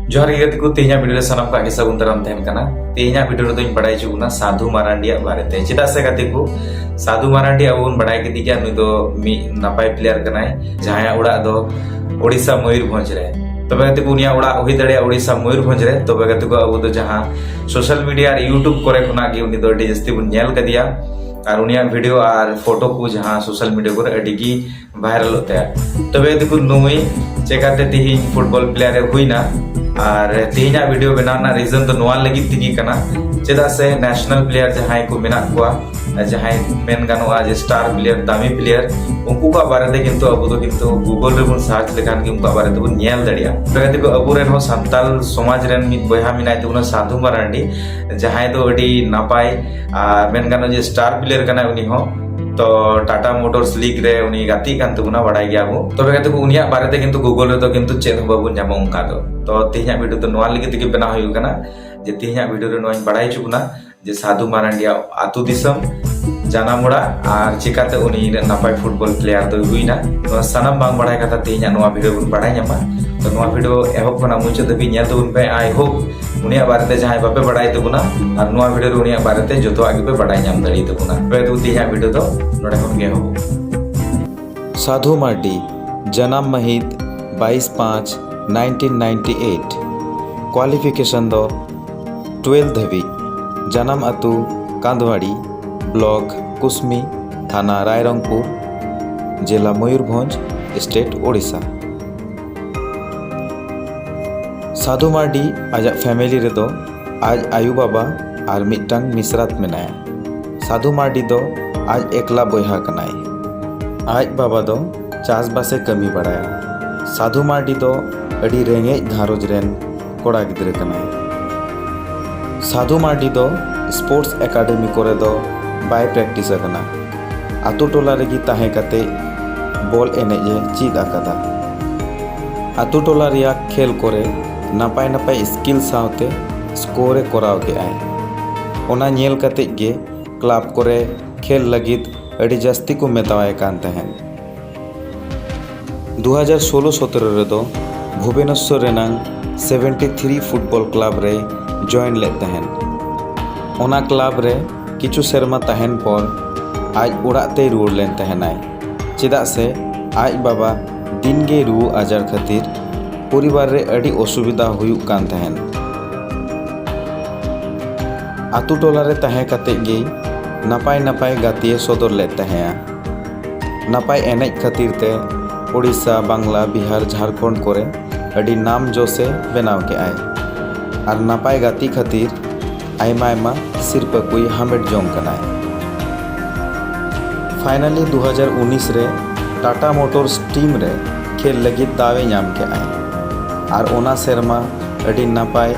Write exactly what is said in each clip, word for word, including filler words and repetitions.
ᱡᱚᱦᱟᱨ ᱜᱮ ᱜᱟᱛᱮ ᱠᱚ, ᱛᱮᱦᱮᱧᱟᱜ ᱵᱷᱤᱰᱤᱭᱳ ᱨᱮ ᱥᱟᱱᱟᱢ ᱠᱚᱣᱟᱜ ᱜᱮ ᱥᱟᱹᱜᱩᱱ ᱫᱟᱨᱟᱢ ᱛᱟᱦᱮᱱ ᱠᱟᱱᱟ᱾ ᱛᱮᱦᱮᱧᱟᱜ ᱵᱷᱤᱰᱤᱭᱳ ᱨᱮᱫᱚᱧ ᱵᱟᱲᱟᱭ ᱦᱚᱪᱚ ᱵᱚᱱᱟ ᱥᱟᱫᱷᱩ ᱢᱟᱨᱟᱱᱰᱤᱭᱟᱜ ᱵᱟᱨᱮᱛᱮ᱾ ᱪᱮᱫᱟᱜ ᱥᱮ ᱜᱟᱛᱮ ᱠᱚ, ᱥᱟᱫᱷᱩ ᱢᱟᱨᱟᱱᱰᱤ ᱟᱵᱚ ᱵᱚᱱ ᱵᱟᱲᱟᱭ ᱠᱮᱫᱮ ᱜᱮᱭᱟ, ᱱᱩᱭ ᱫᱚ ᱢᱤᱫ ᱱᱟᱯᱟᱭ ᱯᱞᱮᱭᱟᱨ ᱠᱟᱱᱟᱭ, ᱡᱟᱦᱟᱸᱭᱟᱜ ᱚᱲᱟᱜ ᱫᱚ ᱳᱰᱤᱥᱟ ᱢᱚᱭᱩᱨᱵᱷᱚᱸᱡᱽ ᱨᱮ᱾ ᱛᱚᱵᱮ ᱜᱟᱛᱮ ᱠᱚ, ᱩᱱᱤᱭᱟᱜ ᱚᱲᱟᱜ ᱦᱩᱭ ᱫᱟᱲᱮᱭᱟᱜᱼᱟ ᱳᱰᱤᱥᱟ ᱢᱚᱭᱩᱨᱵᱷᱚᱸᱡᱽ ᱨᱮ᱾ ᱛᱚᱵᱮ ᱜᱟᱛᱮ ᱠᱚ, ᱟᱵᱚ ᱫᱚ ᱡᱟᱦᱟᱸ ᱥᱳᱥᱟᱞ ᱢᱤᱰᱤᱭᱟ ᱟᱨ ᱤᱭᱩᱴᱩᱵᱽ ᱠᱚᱨᱮ ᱠᱷᱚᱱᱟᱜ ᱜᱮ ᱩᱱᱤ ᱫᱚ ᱟᱹᱰᱤ ᱡᱟᱹᱥᱛᱤ ᱵᱚᱱ ᱧᱮᱞ ᱠᱟᱫᱮᱭᱟ, ᱟᱨ ᱩᱱᱤᱭᱟᱜ ᱵᱷᱤᱰᱤᱭᱳ ᱟᱨ ᱯᱷᱳᱴᱳ ᱠᱚ ᱡᱟᱦᱟᱸ ᱥᱳᱥᱟᱞ ᱢᱤᱰᱤᱭᱟ ᱠᱚᱨᱮ ᱟᱹᱰᱤ ᱜᱮ ᱵᱷᱟᱭᱨᱟᱞᱚᱜ ᱛᱟᱭᱟ᱾ ᱛᱚᱵᱮ ᱜᱟᱛᱮ ᱠᱚ, ᱱᱩᱭ ᱪᱮᱠᱟᱛᱮ ᱛᱮᱦᱮᱧ ᱯᱷᱩᱴᱵᱚᱞ ᱯᱞᱮᱭᱟᱨ ᱮ ᱦᱩᱭᱱᱟ? ᱟᱨ ᱛᱮᱦᱮᱧᱟᱜ ᱵᱷᱤᱰᱤᱭᱳ ᱵᱮᱱᱟᱣ ᱨᱮᱱᱟᱜ ᱨᱤᱡᱚᱱ ᱫᱚ ᱱᱚᱣᱟ ᱞᱟᱹᱜᱤᱫ ᱛᱮᱜᱮ ᱠᱟᱱᱟ, ᱪᱮᱫᱟᱜ ᱥᱮ ᱱᱮᱥᱱᱟᱞ ᱯᱞᱮᱭᱟᱨ ᱡᱟᱦᱟᱸᱭ ᱠᱚ ᱢᱮᱱᱟᱜ ᱠᱚᱣᱟ, ᱡᱟᱦᱟᱸᱭ ᱢᱮᱱ ᱜᱟᱱᱚᱜᱼᱟ ᱡᱮ ᱥᱴᱟᱨ ᱯᱞᱮᱭᱟᱨ, ᱫᱟᱢᱤ ᱯᱞᱮᱭᱟᱨ, ᱩᱱᱠᱩ ᱠᱚᱣᱟᱜ ᱵᱟᱨᱮᱛᱮ ᱠᱤᱱᱛᱩ ᱟᱵᱚ ᱫᱚ ᱠᱤᱱᱛᱩ ᱜᱩᱜᱚᱞ ᱨᱮᱵᱚᱱ ᱥᱟᱨᱪ ᱞᱮᱠᱷᱟᱱ ᱜᱮ ᱩᱱᱠᱩᱣᱟᱜ ᱵᱟᱨᱮ ᱛᱮᱵᱚᱱ ᱧᱮᱞ ᱫᱟᱲᱮᱭᱟᱜᱼᱟ᱾ ᱛᱚᱵᱮ ᱜᱟᱛᱮ ᱠᱚ, ᱟᱵᱚᱨᱮᱱ ᱦᱚᱸ ᱥᱟᱱᱛᱟᱞ ᱥᱚᱢᱟᱡᱽ ᱨᱮᱱ ᱢᱤᱫ ᱵᱚᱭᱦᱟ ᱢᱮᱱᱟᱭ ᱛᱟᱵᱚᱱᱟ, ᱥᱟᱫᱷᱩ ᱢᱟᱨᱟᱱᱰᱤ, ᱡᱟᱦᱟᱸᱭ ᱫᱚ ᱟᱹᱰᱤ ᱱᱟᱯᱟᱭ, ᱟᱨ ᱢᱮᱱ ᱜᱟᱱᱚᱜᱼᱟ ᱡᱮ ᱥᱴᱟᱨ ᱯᱞᱮᱭᱟᱨ ᱠᱟᱱᱟᱭ ᱩᱱᱤ ᱦᱚᱸ᱾ ᱛᱚ ᱴᱟᱴᱟ ᱢᱳᱴᱚᱨᱥ ᱞᱤᱜᱽ ᱨᱮ ᱩᱱᱤ ᱜᱟᱛᱮᱜ ᱠᱟᱱ ᱛᱟᱵᱚᱱᱟ, ᱵᱟᱲᱟᱭ ᱜᱮᱭᱟ ᱵᱚ᱾ ᱛᱚᱵᱮ ᱜᱟᱛᱮ ᱠᱚ, ᱩᱱᱤᱭᱟᱜ ᱵᱟᱨᱮᱛᱮ ᱠᱤᱱᱛᱩ ᱜᱩᱜᱚᱞ ᱨᱮᱫᱚ ᱠᱤᱱᱛᱩ ᱪᱮᱫ ᱦᱚᱸ ᱵᱟᱵᱚᱱ ᱧᱟᱢᱟ ᱚᱱᱠᱟ ᱫᱚ᱾ ᱛᱚ ᱛᱮᱦᱮᱧᱟᱜ ᱵᱷᱤᱰᱤᱭᱳ ᱫᱚ ᱱᱚᱣᱟ ᱞᱟᱹᱜᱤᱫ ᱛᱮᱜᱮ ᱵᱮᱱᱟᱣ ᱦᱩᱭᱩᱜ ᱠᱟᱱᱟ, ᱡᱮ ᱛᱮᱦᱮᱧᱟᱜ ᱵᱷᱤᱰᱤᱭᱳ ᱨᱮ ᱱᱚᱣᱟᱧ ᱵᱟᱲᱟᱭ ᱦᱚᱪᱚ ᱵᱚᱱᱟ ᱡᱮ ᱥᱟᱫᱷᱩ ᱢᱟᱨᱟᱱᱰᱤᱭᱟᱜ ᱟᱹᱛᱩ ᱫᱤᱥᱚᱢ, ᱡᱟᱱᱟᱢ ᱚᱲᱟᱜ, ᱟᱨ ᱪᱤᱠᱟᱛᱮ ᱩᱱᱤ ᱤᱱᱟᱹᱜ ᱱᱟᱯᱟᱭ ᱯᱷᱩᱴᱵᱚᱞ ᱯᱞᱮᱭᱟᱨ ᱫᱚᱭ ᱦᱩᱭᱱᱟ᱾ ᱱᱚᱣᱟ ᱥᱟᱱᱟᱢ ᱵᱟᱝ ᱵᱟᱲᱟᱭ ᱠᱟᱛᱷᱟ ᱛᱮᱦᱮᱧᱟᱜ ᱱᱚᱣᱟ ᱵᱷᱤᱰᱤᱭᱳ ᱵᱚᱱ ᱵᱟᱲᱟᱭ ᱧᱟᱢᱟ᱾ ᱛᱚ ᱱᱚᱣᱟ ᱵᱷᱤᱰᱤᱭᱳ ᱮᱦᱚᱵ ᱠᱷᱚᱱᱟᱜ ᱢᱩᱪᱟᱹᱫ ᱫᱷᱟᱹᱵᱤᱡ ᱧᱮᱞ ᱛᱟᱵᱚᱱ ᱯᱮ᱾ I hope ᱩᱱᱤᱭᱟᱜ ᱵᱟᱨᱮᱛᱮ ᱡᱟᱦᱟᱸᱭ ᱵᱟᱯᱮ ᱵᱟᱲᱟᱭ ᱛᱟᱵᱚᱱᱟ, ᱟᱨ ᱱᱚᱣᱟ ᱵᱷᱤᱰᱤᱭᱳ ᱨᱮ ᱩᱱᱤᱭᱟᱜ ᱵᱟᱨᱮᱛᱮ ᱡᱚᱛᱚᱣᱟᱜ ᱜᱮᱯᱮ ᱵᱟᱲᱟᱭ ᱧᱟᱢ ᱫᱟᱲᱮᱭᱟᱜ ᱛᱟᱵᱚᱱᱟ᱾ ᱛᱚᱵᱮ ᱫᱚ ᱛᱮᱦᱮᱧᱟᱜ ᱵᱷᱤᱰᱤᱭᱳ ᱫᱚ ᱱᱚᱰᱮ ᱠᱷᱚᱱ ᱜᱮ ᱮᱦᱚᱵᱚᱜ᱾ ᱥᱟᱫᱷᱩ ᱢᱟᱨᱰᱤ, ᱡᱟᱱᱟᱢ ᱢᱟᱹᱦᱤᱛ ᱵᱟᱭᱤᱥ ᱯᱟᱸᱪ ᱱᱟᱭᱤᱱᱴᱤᱱ ᱱᱟᱭᱤᱱᱴᱤ ᱮᱭᱤᱴ᱾ ᱠᱳᱣᱟᱞᱤᱯᱷᱤᱠᱮᱥᱚᱱ ᱫᱚ ᱴᱩᱭᱮᱞᱵᱷ ᱫᱷᱟᱹᱵᱤᱡ᱾ ᱡᱟᱱᱟᱢ ᱟᱹᱛᱩ ᱠᱟᱸᱫᱣᱟᱲᱤ, ᱵᱞᱚᱠ ᱠᱩᱥᱢᱤ, ᱛᱷᱟᱱᱟ ᱨᱟᱭᱨᱚᱝᱯᱩᱨ, ᱡᱮᱞᱟ ᱢᱚᱭᱩᱨᱵᱷᱚᱸᱡᱽ, ᱥᱴᱮᱴ ᱳᱰᱤᱥᱟ᱾ ᱥᱟᱫᱷᱩ ᱢᱟᱨᱰᱤ ᱟᱡᱟᱜ ᱯᱷᱮᱢᱮᱞᱤ ᱨᱮᱫᱚ ᱟᱡ ᱟᱭᱳ ᱵᱟᱵᱟ ᱟᱨ ᱢᱤᱫᱴᱟᱝ ᱢᱤᱥᱨᱟᱛ ᱢᱮᱱᱟᱭᱟ᱾ ᱥᱟᱫᱷᱩ ᱢᱟᱨᱰᱤ ᱫᱚ ᱟᱡ ᱮᱠᱞᱟ ᱵᱚᱭᱦᱟ ᱠᱟᱱᱟᱭ᱾ ᱟᱡ ᱵᱟᱵᱟ ᱫᱚ ᱪᱟᱥᱵᱟᱥᱮ ᱠᱟᱹᱢᱤ ᱵᱟᱲᱟᱭᱟ᱾ ᱥᱟᱫᱷᱩ ᱢᱟᱨᱰᱤ ᱫᱚ ᱟᱹᱰᱤ ᱨᱮᱸᱜᱮᱡ ᱜᱷᱟᱨᱚᱸᱡᱽ ᱨᱮᱱ ᱠᱚᱲᱟ ᱜᱤᱫᱽᱨᱟᱹ ᱠᱟᱱᱟᱭ᱾ ᱥᱟᱫᱷᱩ ᱢᱟᱨᱰᱤ ᱫᱚ ᱥᱯᱳᱨᱴᱥ ᱮᱠᱟᱰᱮᱢᱤ ᱠᱚᱨᱮ ᱫᱚ ᱵᱟᱭ ᱯᱨᱮᱠᱴᱤᱥ ᱟᱠᱟᱱᱟ᱾ ᱟᱛᱳ ᱴᱚᱞᱟ ᱨᱮᱜᱮ ᱛᱟᱦᱮᱸ ᱠᱟᱛᱮ ᱵᱚᱞ ᱮᱱᱮᱡ ᱮ ᱪᱮᱫ ᱟᱠᱟᱫᱟ᱾ ᱟᱛᱳ ᱴᱚᱞᱟ ᱨᱮᱭᱟᱜ ᱠᱷᱮᱞ ᱠᱚᱨᱮ ᱱᱟᱯᱟᱭ ᱱᱟᱯᱟᱭ ᱥᱠᱤᱞ ᱥᱟᱶᱛᱮ ᱥᱠᱳᱨ ᱮ ᱠᱚᱨᱟᱣ ᱠᱮᱫᱟᱭ᱾ ᱚᱱᱟ ᱧᱮᱞ ᱠᱟᱛᱮ ᱜᱮ ᱠᱞᱟᱵᱽ ᱠᱚᱨᱮ ᱠᱷᱮᱞ ᱞᱟᱹᱜᱤᱫ ᱟᱹᱰᱤ ᱡᱟᱹᱥᱛᱤ ᱠᱚ ᱢᱮᱛᱟᱣᱟᱭ ᱠᱟᱱ ᱛᱟᱦᱮᱸᱫ᱾ ᱫᱩ ᱦᱟᱡᱟᱨ ᱥᱳᱞᱳ ᱥᱚᱛᱨᱚ ᱨᱮᱫᱚ ᱵᱷᱩᱵᱚᱱᱮᱥᱥᱚᱨ ᱨᱮᱱᱟᱝ ᱥᱮᱵᱷᱮᱱᱴᱤ ᱛᱷᱨᱤ ᱯᱷᱩᱴᱵᱚᱞ ᱠᱞᱟᱵᱽ ᱨᱮᱭ ᱡᱚᱭᱮᱱ ᱞᱮᱫ ᱛᱟᱦᱮᱸᱱ᱾ ᱚᱱᱟ ᱠᱞᱟᱵᱽ ᱨᱮ ᱠᱤᱪᱷᱩ ᱥᱮᱨᱢᱟ ᱛᱟᱦᱮᱸᱱ ᱯᱚᱨ ᱟᱡ ᱚᱲᱟᱜ ᱛᱮᱭ ᱨᱩᱣᱟᱹᱲ ᱞᱮᱱ ᱛᱟᱦᱮᱸᱱᱟᱭ, ᱪᱮᱫᱟᱜ ᱥᱮ ᱟᱡ ᱵᱟᱵᱟ ᱫᱤᱱ ᱜᱮ ᱨᱩᱣᱟᱹ ᱟᱡᱟᱨ ᱠᱷᱟᱹᱛᱤᱨ ᱯᱚᱨᱤᱵᱟᱨ ᱨᱮ ᱟᱹᱰᱤ ᱚᱥᱩᱵᱤᱫᱷᱟ ᱦᱩᱭᱩᱜ ᱠᱟᱱ ᱛᱟᱦᱮᱸᱱ᱾ ᱟᱛᱳ ᱴᱚᱞᱟ ᱨᱮ ᱛᱟᱦᱮᱸ ᱠᱟᱛᱮ ᱜᱮ ᱱᱟᱯᱟᱭ ᱱᱟᱯᱟᱭ ᱜᱟᱛᱮᱭ ᱥᱚᱫᱚᱨ ᱞᱮᱫ ᱛᱟᱦᱮᱸᱜᱼᱟ᱾ ᱱᱟᱯᱟᱭ ᱮᱱᱮᱡ ᱠᱷᱟᱹᱛᱤᱨ ᱛᱮ ᱳᱰᱤᱥᱟ, ᱵᱟᱝᱞᱟ, ᱵᱤᱦᱟᱨ, ᱡᱷᱟᱲᱠᱷᱚᱸᱰ ᱠᱚᱨᱮ ᱟᱹᱰᱤ ᱱᱟᱢ ᱡᱚᱥᱮ ᱵᱮᱱᱟᱣ ᱠᱮᱜᱼᱟᱭ᱾ ᱟᱨ ᱱᱟᱯᱟᱭ ᱜᱟᱛᱮ ᱠᱷᱟᱹᱛᱤᱨ ᱟᱭᱢᱟ ᱟᱭᱢᱟ ᱥᱤᱨᱯᱟᱹ ᱠᱚᱭ ᱦᱟᱢᱮᱴ ᱡᱚᱝ ᱠᱟᱱᱟᱭ᱾ ᱯᱷᱟᱭᱱᱟᱞᱤ ᱫᱩ ᱦᱟᱡᱟᱨ ᱩᱱᱤᱥ ᱨᱮ ᱴᱟᱴᱟ ᱢᱳᱴᱚᱨᱥ ᱴᱤᱢ ᱨᱮ ᱠᱷᱮᱞ ᱞᱟᱹᱜᱤᱫ ᱫᱟᱣ ᱮ ᱧᱟᱢ ᱠᱮᱜᱼᱟᱭ᱾ ᱟᱨ ᱚᱱᱟ ᱥᱮᱨᱢᱟ ᱟᱹᱰᱤ ᱱᱟᱯᱟᱭ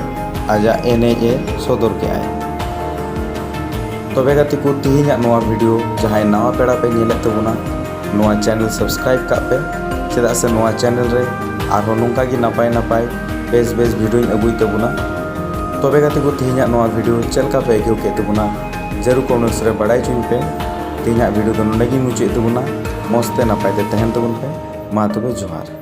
ᱟᱡᱟᱜ ᱮᱱᱮᱡ ᱮ ᱥᱚᱫᱚᱨ ᱠᱮᱜᱼᱟᱭ᱾ ᱛᱚᱵᱮ ᱜᱟᱛᱮ ᱠᱚ, ᱛᱮᱦᱮᱧᱟᱜ ᱱᱚᱣᱟ ᱵᱷᱤᱰᱤᱭᱳ ᱡᱟᱦᱟᱸᱭ ᱱᱟᱣᱟ ᱯᱮᱲᱟ ᱯᱮ ᱧᱮᱞᱮᱫ ᱛᱟᱵᱚᱱᱟ, ᱱᱚᱣᱟ ᱪᱮᱱᱮᱞ ᱥᱟᱵᱥᱠᱨᱟᱭᱤᱵ ᱠᱟᱜ ᱯᱮ, ᱪᱮᱫᱟᱜ ᱥᱮ ᱱᱚᱣᱟ ᱪᱮᱱᱮᱞ ᱨᱮ ᱟᱨᱦᱚᱸ ᱱᱚᱝᱠᱟ ᱜᱮ ᱱᱟᱯᱟᱭ ᱱᱟᱯᱟᱭ ᱵᱮᱥ ᱵᱮᱥ ᱵᱷᱤᱰᱤᱭᱳᱧ ᱟᱹᱜᱩᱭ ᱛᱟᱵᱚᱱᱟ᱾ ᱛᱚᱵᱮ ᱜᱟᱛᱮ ᱠᱚ, ᱛᱮᱦᱮᱧᱟᱜ ᱱᱚᱣᱟ ᱵᱷᱤᱰᱤᱭᱳ ᱪᱮᱫ ᱞᱮᱠᱟ ᱯᱮ ᱟᱹᱭᱠᱟᱹᱣ ᱠᱮᱫ ᱛᱟᱵᱚᱱᱟ, ᱡᱟᱹᱨᱩᱲ ᱠᱚᱢᱮᱱᱴᱥ ᱨᱮ ᱵᱟᱲᱟᱭ ᱦᱚᱪᱚᱧ ᱯᱮ᱾ ᱛᱮᱦᱮᱧᱟᱜ ᱵᱷᱤᱰᱤᱭᱳ ᱫᱚ ᱱᱚᱸᱰᱮ ᱜᱤᱧ ᱢᱩᱪᱟᱹᱫ ᱛᱟᱵᱚᱱᱟ᱾ ᱢᱚᱡᱽ ᱛᱮ ᱱᱟᱯᱟᱭ ᱛᱮ ᱛᱟᱦᱮᱱ ᱛᱟᱵᱚᱱ ᱯᱮ᱾ ᱢᱟ ᱛᱚᱵᱮ ᱡᱚᱦᱟᱨ᱾